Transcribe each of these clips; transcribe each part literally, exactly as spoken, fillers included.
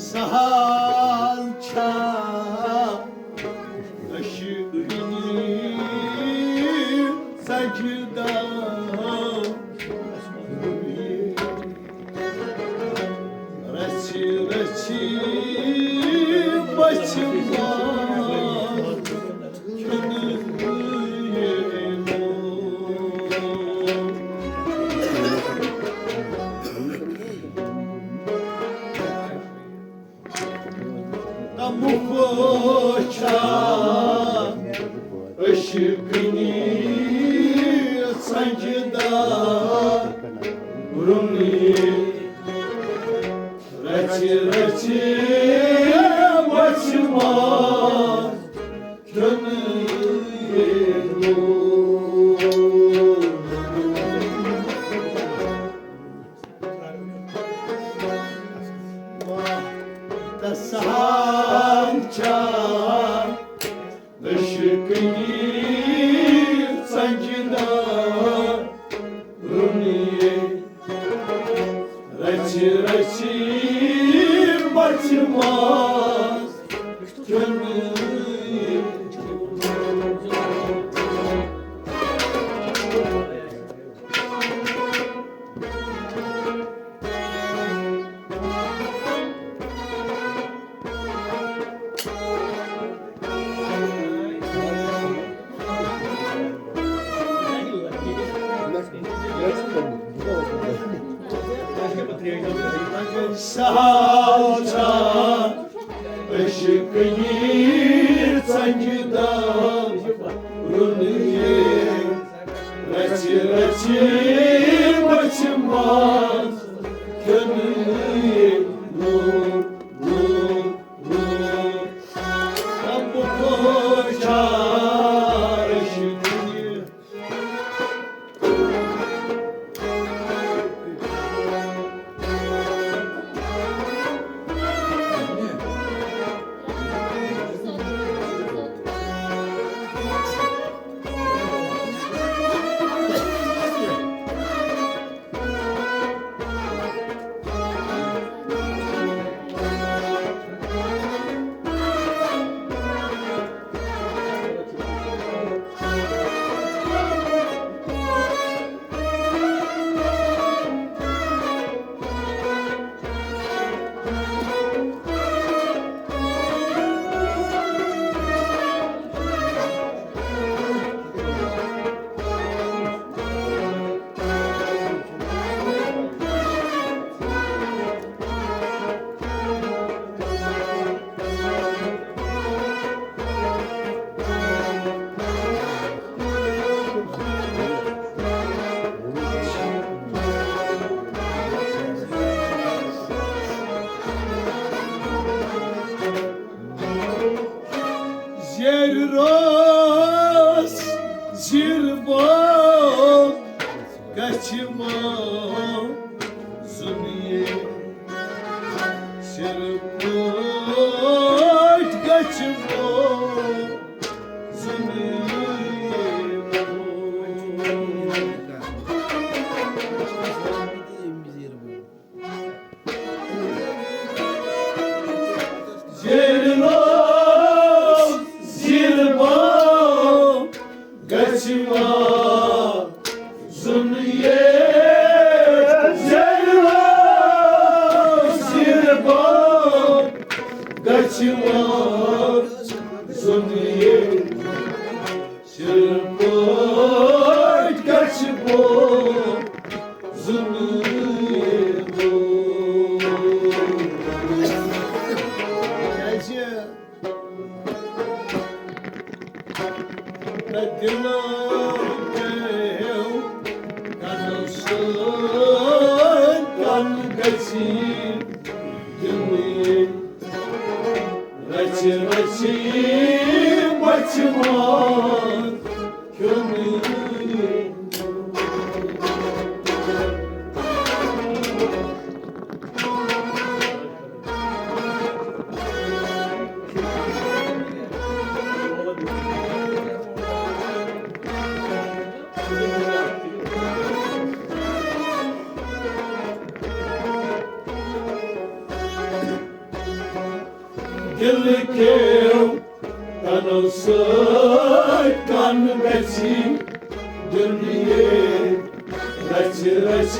سہل چھا عشقٕنی سجدہ رژھِ رژھِ مژھِ منٛز کھیوٚن۔ تمُک چھا عشقٕنی سجدہ رُنی رژھِ رژھِ مژھِ منٛز کھیوٚن۔ تسہل چھا عشقٕنی سجدہ رُنی رژھِ رژھِ مژھِ منٛز کھیوٚن۔ سہل چھا عشقٕنی سجدہ رُنی رژھِ رژھِ مژھِ منٛز کھیوٚن۔ زیر روس زیر بو گژھِ مو زُنیہِ سِر پٲٹھۍ گژھِ مو زُنیہِ۔ زیر لوگ زیر بام گژھِ ما زُن یے۔ زیر لوگ زیر بام گژھِ ما زُن یے۔ سِر پٲٹھۍ گژھِ بو زُن یے۔ کیٛازِ؟ نہ دِلو پیو کَنو سۭتۍ کَن گژھِ دِلٕے۔ رَژھِ رَژھِ مَژھِ ماز کھیوٚن۔ دِلہٕ کیو کنو سۭتۍ کن گژھِ دُنیاہ۔ رژھِ رژھِ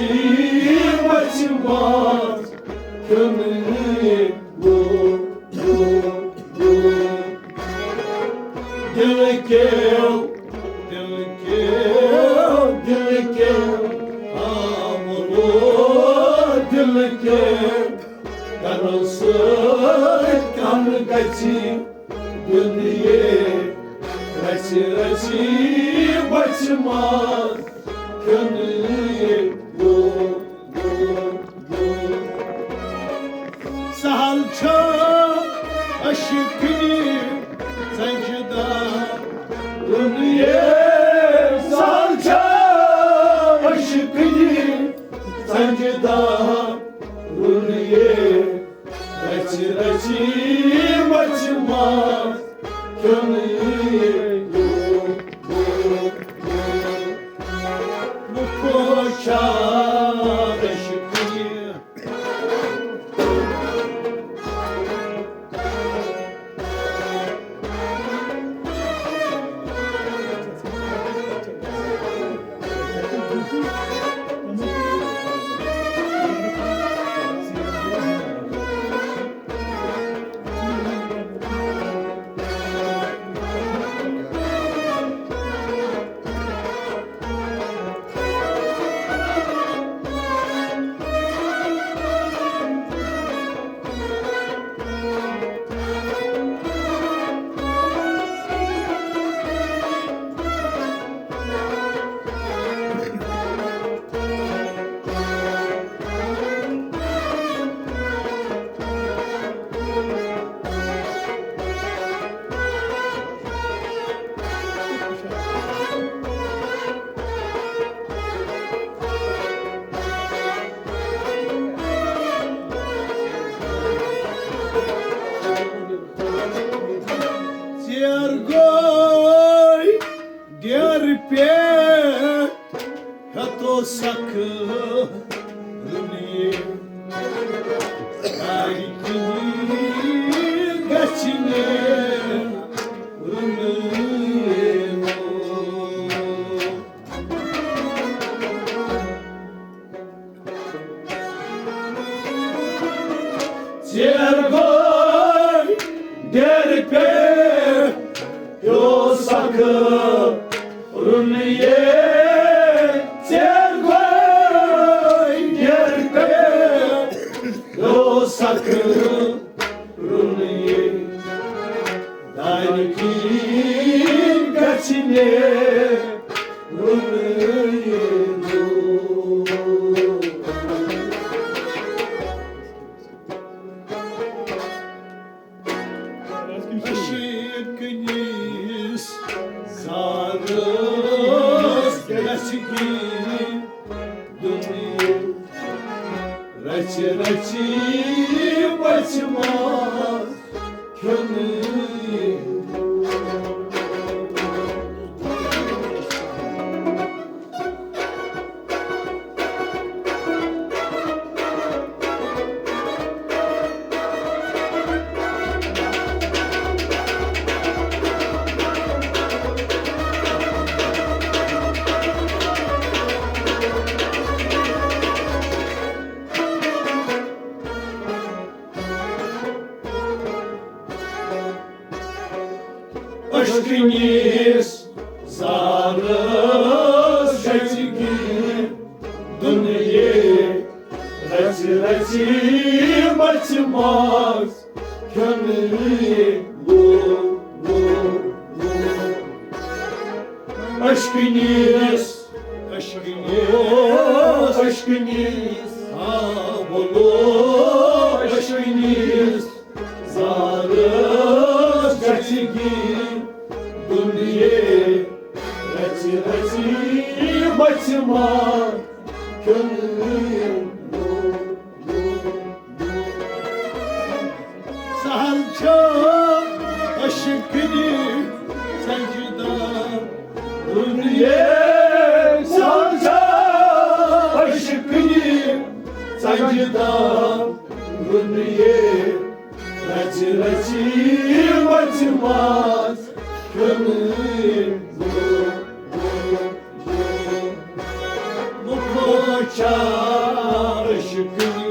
مژھِ ماز کھیوٚن گوٚو، گوٚو، گوٚو۔ دِلہٕ کیو، دِلہٕ کیو، دِلہٕ کیو، آ مولو، دِلہٕ کیو کنو سۭتۍ کن گژھِ دُنیاہ۔ رژھِ رژھِ مژھِ ماز کھیوٚن گوٚو، گوٚو، گوٚو۔ سہل چھا عشقٕنہِ ژنجہِ دار رُنہٕ یے؟ سہل چھا عشقٕنہِ ژنجہِ دار رُنہٕ یے؟ رژھِ رژھِ مژھِ ماز کھیوٚن گوٚو، گوٚو، گوٚو۔ بہٕ پوشا عشقٕنہِ۔ ژیر گوٚو دیر پٮ۪ٹھ ہیوٚتُس سکھ رُنی۔ گژھِ نہٕ رُنہٕ۔ ژیر گوٚو دیر پٮ۪ٹھ ہیوٚتُس سکھ رُنہٕ۔ ژیر گوٚو دیر پٮ۪ٹھ ہیوٚتُس سکھ رُنہٕ۔ دارِ کِنۍ گژھِ نہٕ رُنہٕ۔ عشقٕنِس زارس گژھِ گِنٛدُن۔ رژھِ رژھِ پژھِ ماز کھیوٚن۔ عشقٕنِس زارس گژھِ گِنٛدُن۔ رژھِ رژھِ پژھِ ماز کھیوٚن۔ عشقٕنِس، عشقٕنِس، عشقٕنِس، آ بولو، عشقٕنِس زارس گژھِ گِنٛدُن۔ رژھِ رژھِ پژھِ ماز کھیوٚن۔ سہل چھا عشقٕنہِ ژنجہِ دار رُنہٕ۔ سہل چھا عشقٕنہِ ژنجہِ دار رُنہٕ۔ رچہِ رچہِ مژِ ماز کھیوٚنٕے لوٗکھ۔ لوٗکھ چھا عشقٕنہِ۔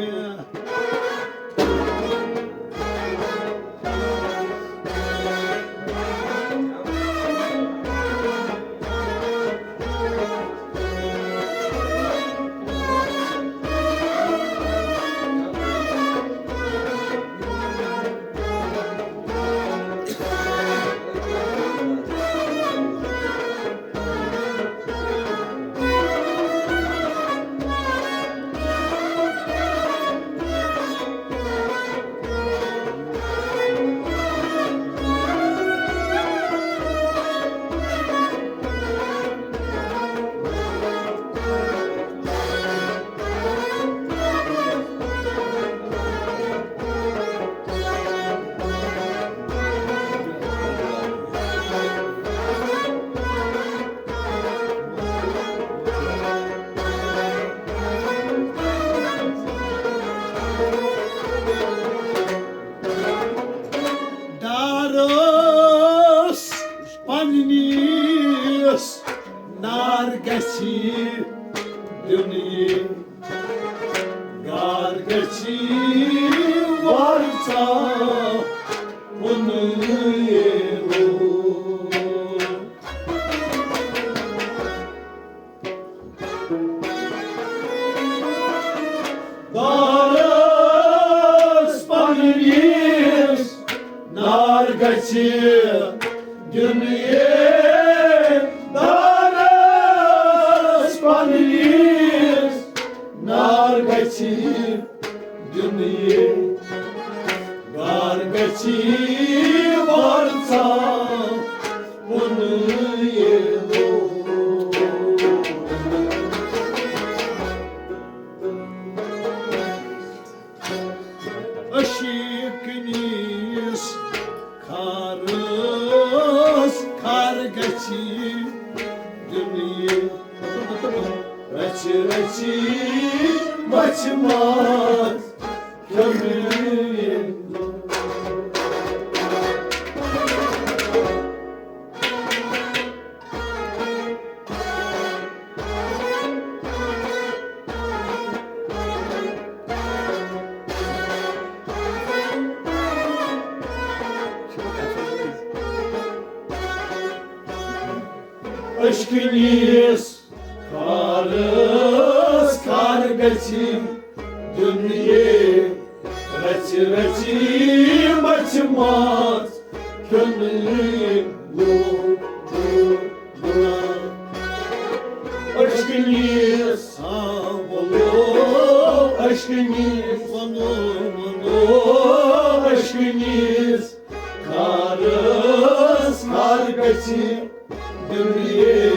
ڈارس پننِس نار گژھِ دیُن یہِ، گار گژھِ وارژا کُنُے۔ دارس پننِس نار گژھِ دیُن یہِ، دارس پننِس نار گژھِ دیُن یہِ، گار گژھِ وارژا کُنُے لوٗکھ۔ عشقٕنِس خارس خار گژھِ دیُن یہِ، رچہِ رچہِ مژِ ماز کھیوٚنٕے۔ عشقٕنِس خارس خار گژھِ دیُن یہِ، رچہِ رچہِ مژِ ماز کھیوٚنٕے لوٗکھ۔ عشقٕنِس، آ، ولو، عشقٕنِس، ولو، ولو، عشقٕنِس خارس خار گژھِ دیُن یہِ،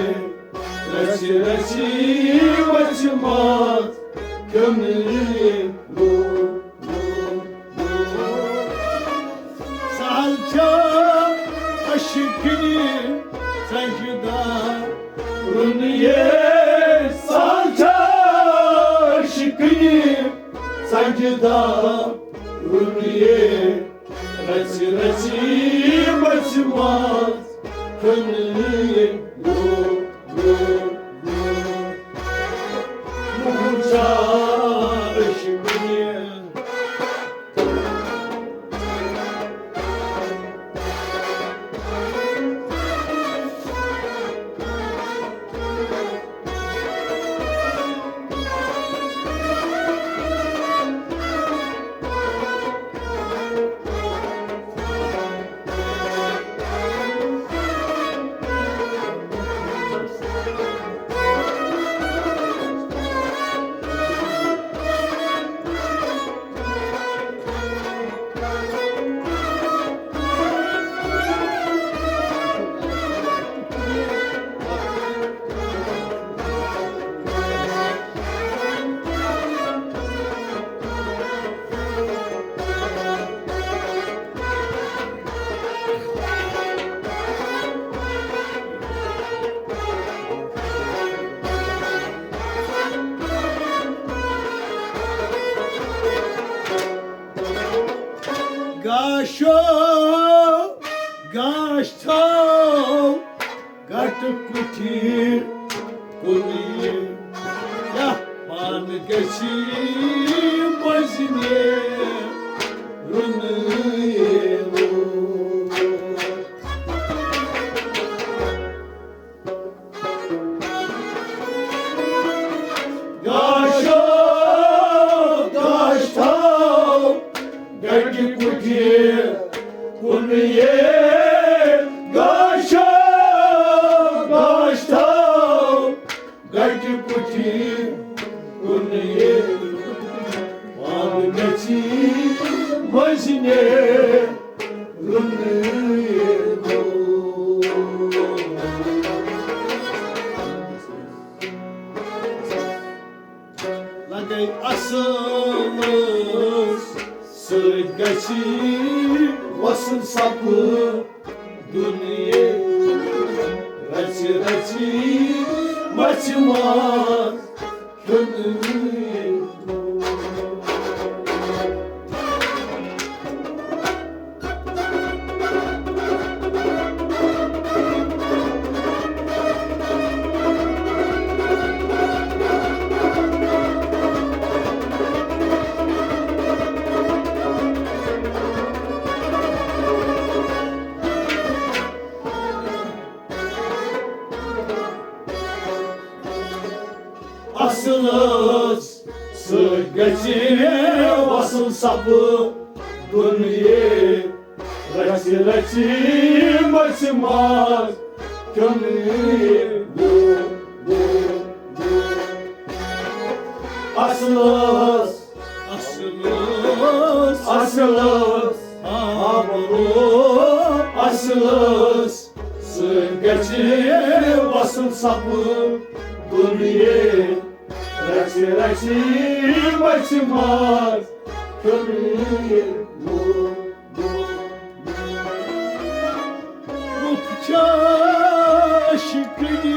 رچہِ رچہِ مژِ ماز کھیوٚنٕے لوٗکھ۔ سہل چھا عشقٕنہِ سجدہ رُن یہِ، سہل چھا عشقٕنہِ سجدہ رُن یہِ، رچہِ رچہِ مژِ ماز کھیوٚنٕے لوٗکھ۔ لوٗکھ چھا عشقٕنہِ۔ گاشو، گاش تھاو، گٹہٕ کُٹھِ کُنہِ، کیٛاہ پانہٕ گژھِ مٔنٛزۍ نیرُن۔ گاشو، گاش تھاو، گٹہِ کُٹھِ کُنہِ۔ گاشو، گاش تھاو، گٹہِ کُٹھِ کُنہِ۔ پانہٕ گژھِ مٔنٛزۍ نیرُن۔ لگے اصل سۭتۍ گژھِ وسُن سپہٕ دُنیاہ۔ رژِ رژِ مژِ ماز کھیوٚن۔ اصلس سۭتۍ گژھِ وسُن سپہٕ دُنیاہ۔ رژِ رژِ مژِ ماز کھیوٚن۔ اصلس، اصلس، اصلس، آ، اصلس سۭتۍ گژھِ وسُن سپہٕ دُنیاہ۔ رژِ رژِ مژِ ماز کھیوٚن۔ روٚف چھا شِکنہِ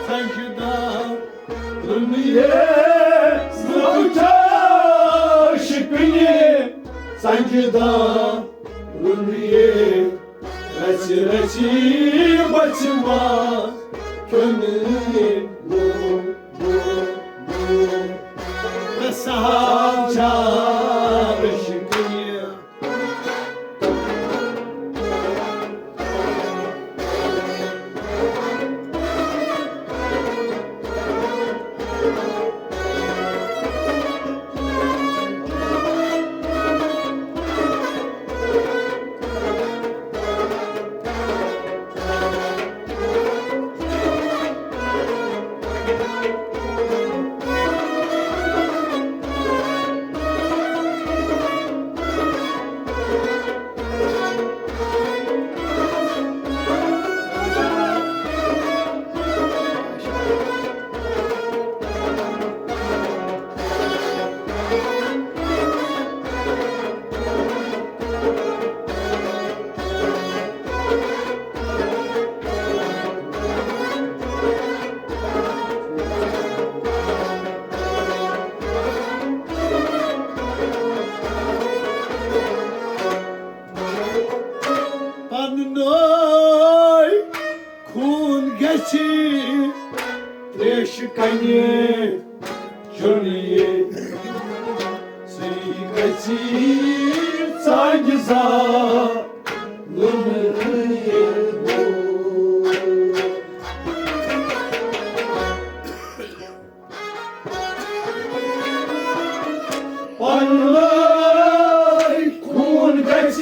سنجہِ دار دُنیاہ۔ روٚف چھا شِکنہِ سنجہِ دار دُنیاہ۔ رژِ رژِ مژِ ماز کھیوٚن۔ سہل چھا شِکنہِ۔ پننُے خوٗن گژھِ تریشہِ کنہِ چیوٚن۔ سُے گژھِ ژانگہِ زالُن۔ پننُے خوٗن گژھِ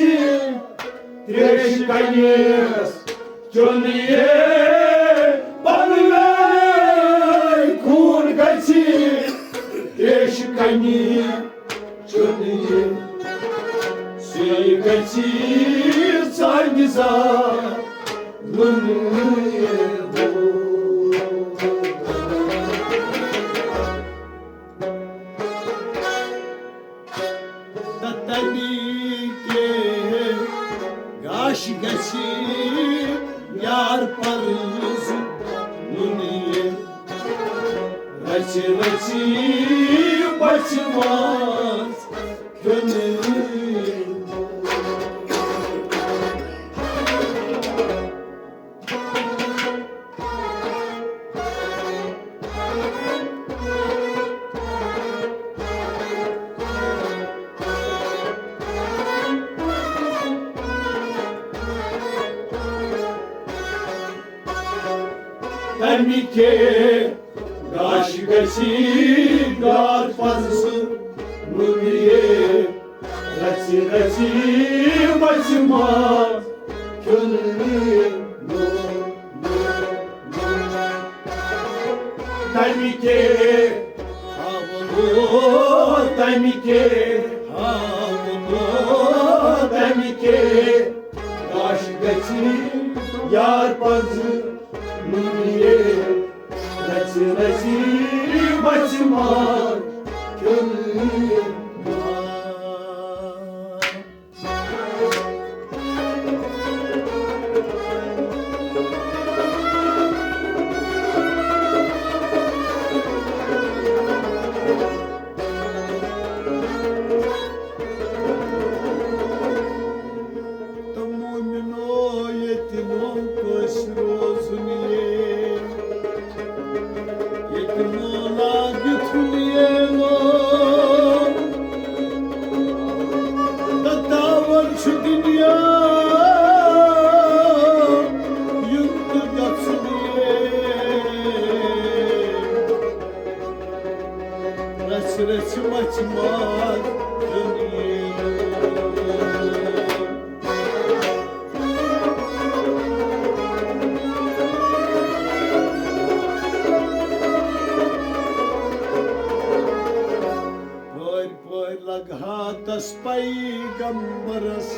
تریشہِ کنہِ چیوٚن۔ پننُے خوٗن گژھِ تریشہِ کنہِ چیوٚن۔ سُے گژھِ ژانگہِ زالُن۔ تہٕ تَمی کے گاش گژھِ یار پرزُن۔ رژِ رژِ بچہِ ماز کھیوٚن۔ اَمہِ کے گاش گژھِ یار پزٕ نُنیے، رژھِ رژھِ مژِ ماز کھیوٚن۔ تَمہِ کے، او، تَمہِ کے، او، تَمہِ کے گاش گژھِ یار پزٕ نُنیے، رژھِ رژھِ مژِ ماز کھیوٚن۔ تہٕ مومنو، ییٚتہِ نوٚو کٲنٛسہِ روزُن یے، ییٚتہِ مولا بِتھُن یے لوگ۔ تہٕ تاوَن چھُ دُنیا یُن تہٕ گژھُن یے۔ رژھِ رژھِ مژِ ماز کھیوٚن یے۔ پٲرۍ پٲرۍ لگہٕ ہا تس پیغمبرس،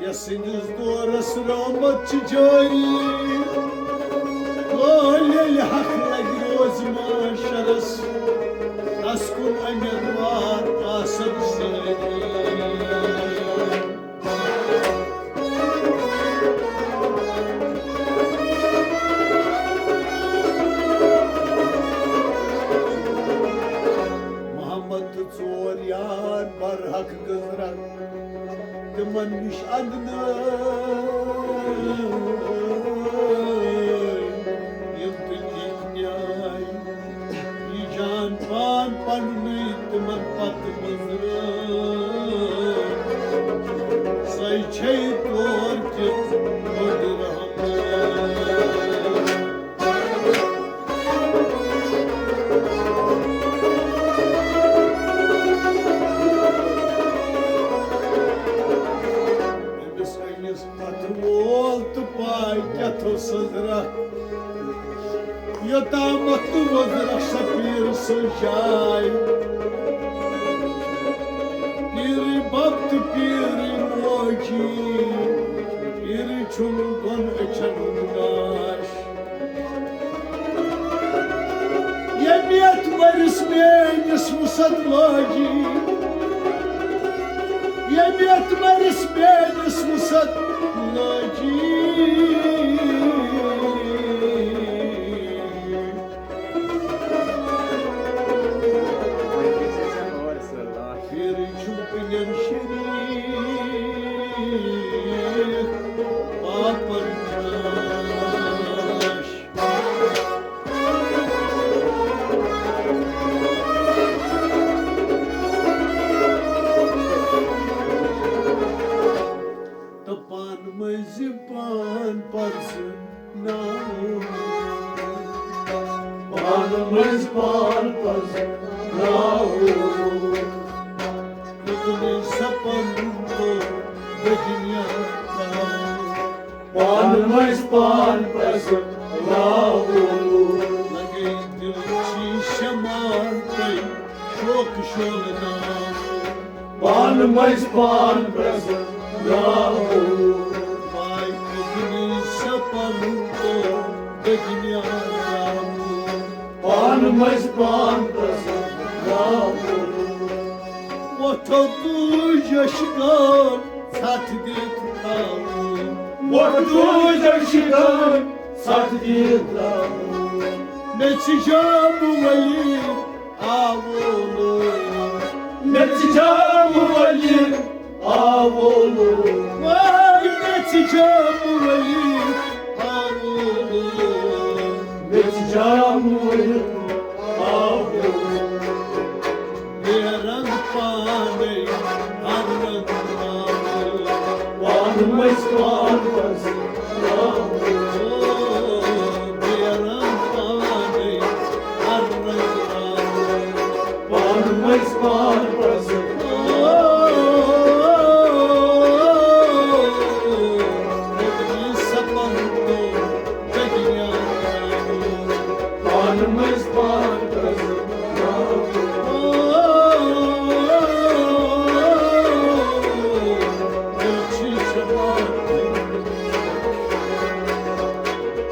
یس سٕنٛدِس دورس رحمت چھِ جٲری۔ کٲلۍ ییٚلہِ حق لگہِ روزِ محشرس، تس کُن امیدوار آسن سٲری۔ محمد تہٕ ژور یار برحق گٔنٛزرا، تِمن نِش اندنٲے، یِم تہٕ نیک نیاے۔ یہِ جان پان پننُے تِمن پتہٕ مٔنٛزرٲو۔ سۄے چھے تور کِژھ بٔڑ رحمت۔ أمِس أنِس پتہٕ وول تہٕ پاے کیٛاہ تھوٚو سٔنٛزرا۔ یوٚتامَتھ تہٕ وۄزرَکھ سۄ پیٖر سٕنٛز جاے۔ پیٖرٕے بَب تہٕ پیٖرٕے موجی، پیٖرٕے چھُم دۄن أچھَن ہُنٛد گاش۔ ییٚمہِ یَتھ ؤرِس میٲنِس وُسعت لٲجی، ییٚمہِ یَتھ ؤرِس میٲنِس وُسعت لٲجی۔ پھیرٕے چھُم کُلٮ۪ن شریٖک پاپن ناش۔ تہٕ پانہٕ مٔنٛزۍ پان پرزٕناوُن۔ پانہٕ مٔنٛزۍ پان پرزٕناوُن۔ رُکنٕے سپن تو دٔہِمیا ترٛاوُن۔ پانہٕ مٔنٛزۍ پان پرزٕناوُن۔ لگے دِل چھی شمع تہٕ شوق شولناوُن۔ پانہٕ مٔنٛزۍ پان پرزٕناوُن۔ پاے کٔدنی سپن تو دٔہِمیا ترٛاوُن۔ پانہٕ مٔنٛزۍ پان پرزٕناوُن۔ وۄتھو تُج اَشکان ژھَٹھ دِتھ تھاوُن۔ وۄتھو تُج اَشکان ژھَٹھ دِتھ تھاوُن۔ مےٚ چھِ جام ولی آوُن۔ مےٚ چھِ جام ولی آوُن۔ واے مےٚ چھِ جام ولی آوُن۔ مےٚ چھِ جام ولی آوُن۔ بے رنگ پانے ہر رنگ آوُن۔ پانہٕ مٔنٛزۍ پان پرزٕناوُن۔ پان پزٕ۔ پانہٕ مٔنٛزۍ پان پزٕ۔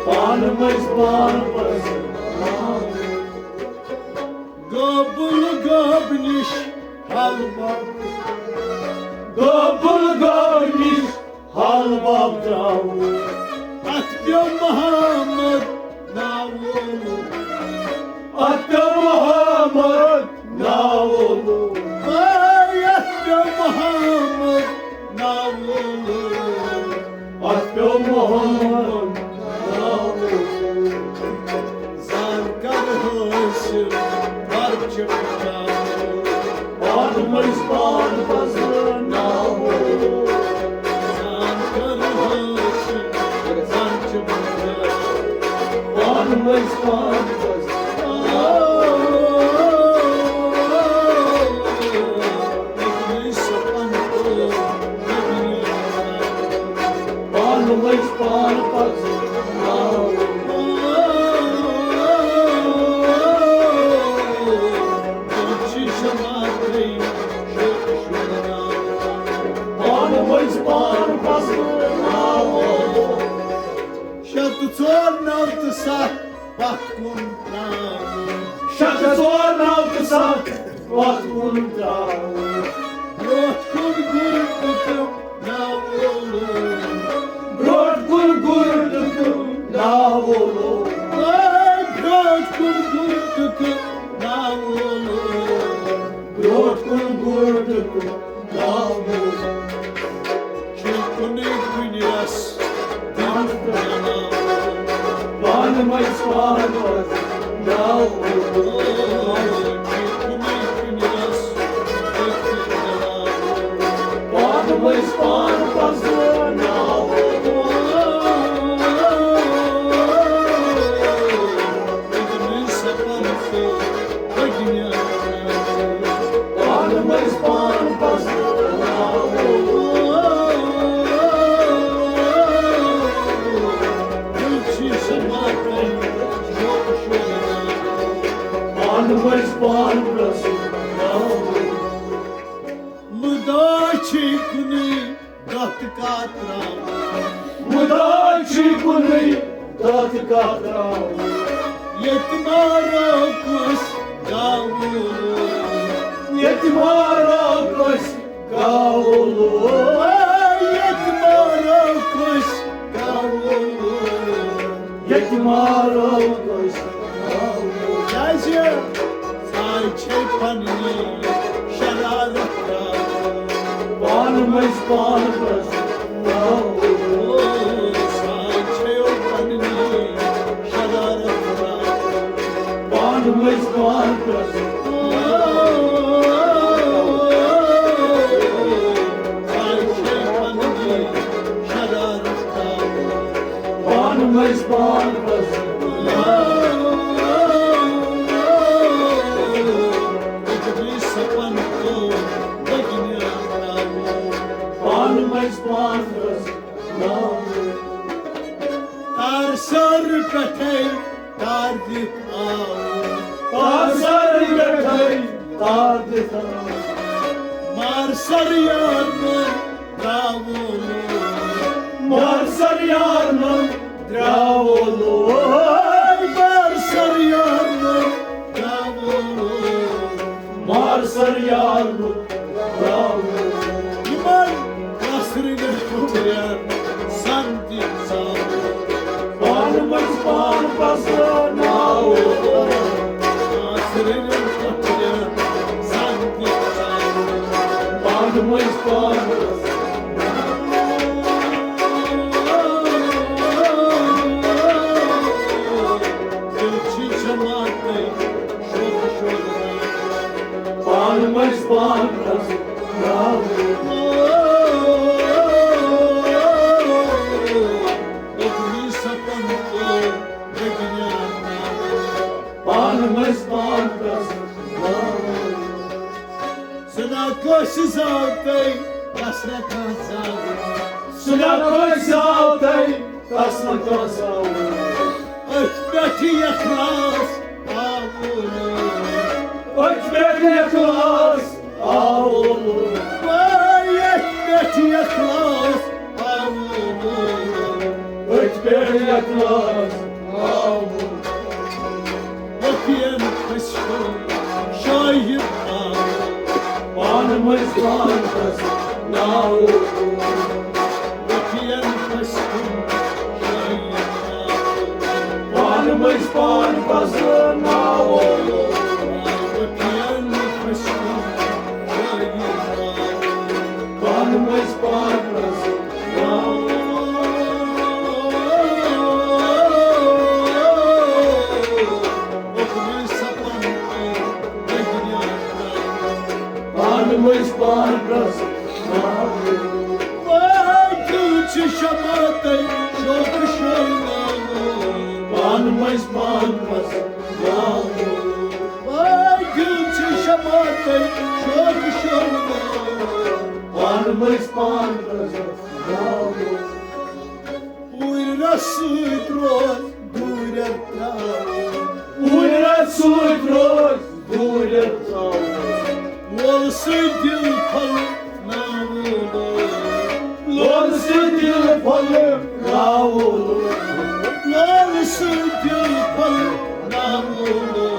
پانہٕ مٔنٛزۍ پان پزٕ۔ گابل گاب نِش حال باب۔ گابل گاب نِش حال باب درٛاو۔ اتھ پیوٚو محمد ناو وولُن۔ اتھ پیوٚو محمد ناو وولُن۔ اے، اتھ پیوٚو محمد ناو وولُن۔ اتھ پیوٚو محمد ناو وولُن۔ زان کر حٲصِل، کر چھِ بچاوُن۔ پانہٕ مٔنٛزۍ پان پزٕ ناو۔ زان کر حٲصِل، زان چھِ بچاوُن۔ پانہٕ مٔنٛزۍ پان پزٕ ناو۔ پانہٕ ؤتھۍ پانہٕ پزٕ ناو۔ پانہٕ ؤتھۍ پانہٕ پزٕ ناو۔ شےٚ تہٕ ژور، نو تہٕ ستھ، پتھ کُن ترٛاوُن۔ شےٚ تہٕ ژور، نو تہٕ ستھ، پتھ کُن ترٛاوُن۔ برٛونٛٹھ کُن گُر تہٕ ناو وولُن۔ برٛونٛٹھ کُن گُر تہٕ ناو وولُن۔ اے برٛونٛٹھ کُن گُر تہٕ ناو وولُن۔ برٛونٛٹھ کُن گُر تہٕ ناو وولُن۔ چھِ کُنُے کُنہِ رس دِتھ بناوُن۔ پانہٕ مٔنٛزۍ پانہٕ پزٕ ناو۔ چھِ کُنُے کُنہِ رس دِتھ بناوُن۔ پانہٕ مٔنٛزۍ پانہٕ پزٕ ناو۔ پانہٕ مٔنٛزۍ پانہٕ پزٕ ناو۔ پانہٕ مٔنٛزۍ پانہٕ پزٕ ناو۔ مُدا چھِ کُنُے دتھ کتراوان۔ مُدا چھُ کُنُے دتھ کتراوان۔ ییٚتہِ مارو کٲنٛسہِ گاوُن۔ ییٚتہِ مارو کٲنٛسہِ گاوُن۔ ییٚتہِ مارو کٲنٛسہِ گاوُن۔ ییٚتہِ مارو کٲنٛسہِ۔ کیٛازِ؟ ساے چھے پننی شرارت ترٛاوان۔ پانہٕ مٔنٛزۍ پانہٕ پزٕ ناو۔ ساے چھے پننی شرارت ترٛاوان۔ پانہٕ مٔنٛزۍ پانہٕ پزٕ۔ ساے چھے پننی شرارت ترٛاوان۔ پانہٕ مٔنٛزۍ پانہٕ پزٕ۔ پانہٕ مٔنٛزۍ پانہٕ پزٕ۔ تار سر پٮ۪ٹھَے تار دِتھ آو۔ تار سر پٮ۪ٹھَے تار دِتھ آو۔ مار سر یارنہٕ درٛاوُن۔ مار سر یارنہٕ درٛاوُن۔ مار سر یارنہٕ درٛاوُن۔ مار سر یارنہٕ درٛاوُن۔ یِمن کثرٕنٮ۪ن پُترٮ۪ن سن تہِ ژاو۔ پانہٕ مٔنٛزۍ پانہٕ پزٕ ناو۔ کثرٕنٮ۪ن پُترٮ۪ن سن تہِ ژاو۔ پانہٕ مٔنٛزۍ پانہٕ پزٕ۔ تیٚلہِ چھِ جماعتٕے شوخ شوخ۔ پانہٕ مٔنٛزۍ پانہٕ پزٕ ناو۔ پانہٕ مٔنٛزۍ پانہٕ پزٕ ناو۔ کٲنٛسہِ زاو تۄہہِ، تس نہ کانٛہہ زاو۔ سُہ نہ کٲنٛسہِ زاو تۄہہِ، تس نہ کانٛہہ زاو۔ أتھۍ پٮ۪ٹھ اخلاص آوُن۔ أتھۍ پٮ۪ٹھ اخلاص آوُن۔ وٲے أتھۍ پٮ۪ٹھ اخلاص آوُن۔ أتھۍ پٮ۪ٹھ اخلاص آوُن۔ وفین خشکو شاہد آو۔ پانہٕ مٔنٛزۍ پانہٕ پس ناو۔ وفین خشکو شاہد آو۔ پانہٕ مٔنٛزۍ پانہٕ پس ناو۔ وفین خشکو شاہد آو۔ پانہٕ مٔنٛزۍ پانہٕ پس پانہٕ مٔنٛزۍ پانہٕ پس۔ وٲے دِل چھِ شماتَے شوقہٕ شٲناوُن۔ پانہٕ مٔنٛزۍ پانہٕ پس۔ وٲے دِل چھِ شماتَے شوقہٕ شٲناوُن۔ پانہٕ مٔنٛزۍ پانہٕ پس۔ پوٗرٕ رس سۭتۍ روز دوٗرٮ۪ر ترٛاوُن۔ پوٗرٕ رس سۭتۍ روز دوٗرٮ۪ر ترٛاوُن۔ لولہٕ سۭتۍ دِل پھۄلہٕ ناوُن۔ لولہٕ سۭتۍ دِل پھۄلہٕ ناوُن۔ لولہٕ سۭتۍ دِل پھۄلہٕ ناوُن۔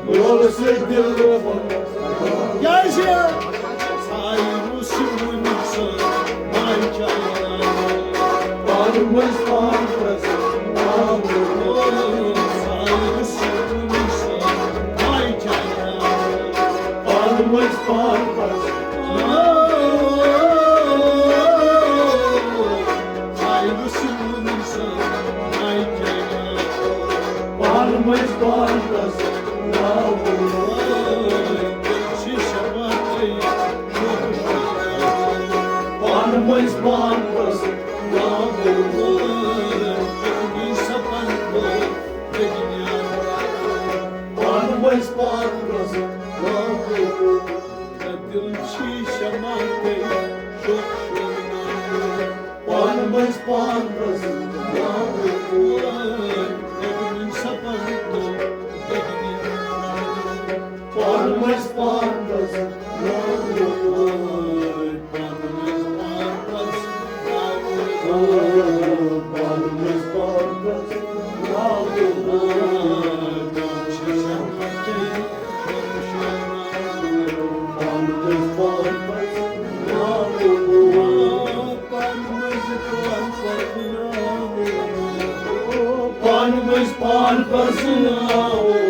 لولہٕ سۭتۍ دِل پھۄلہٕ۔ کیٛازِ؟ سایہِ روٚس وُنہِ سۄ ماے چاے۔ پانہٕ مٔنٛزۍ پانہٕ پس۔ سایہِ روٚس وُنہِ سۄ ماے چاے۔ پانہٕ مٔنٛزۍ پانہٕ پس۔ سایہِ روٚس وُنہِ سۄ ماے چاے۔ پانہٕ مٔنٛزۍ پانہٕ پس۔ پانہٕ مٔنٛزۍ پانہٕ پس۔ پانہٕ مٔنٛزۍ پانہٕ پس۔ دِل چھی شمع تہٕ شوق شوق۔ پانہٕ مٔنٛزۍ پانہٕ پس۔ پانہٕ مٔنٛزۍ پانہٕ پس۔ پانہٕ مٔنٛزۍ پانہٕ پس۔ پانہٕ مٔنٛزۍ پانہٕ پرزٕناوو۔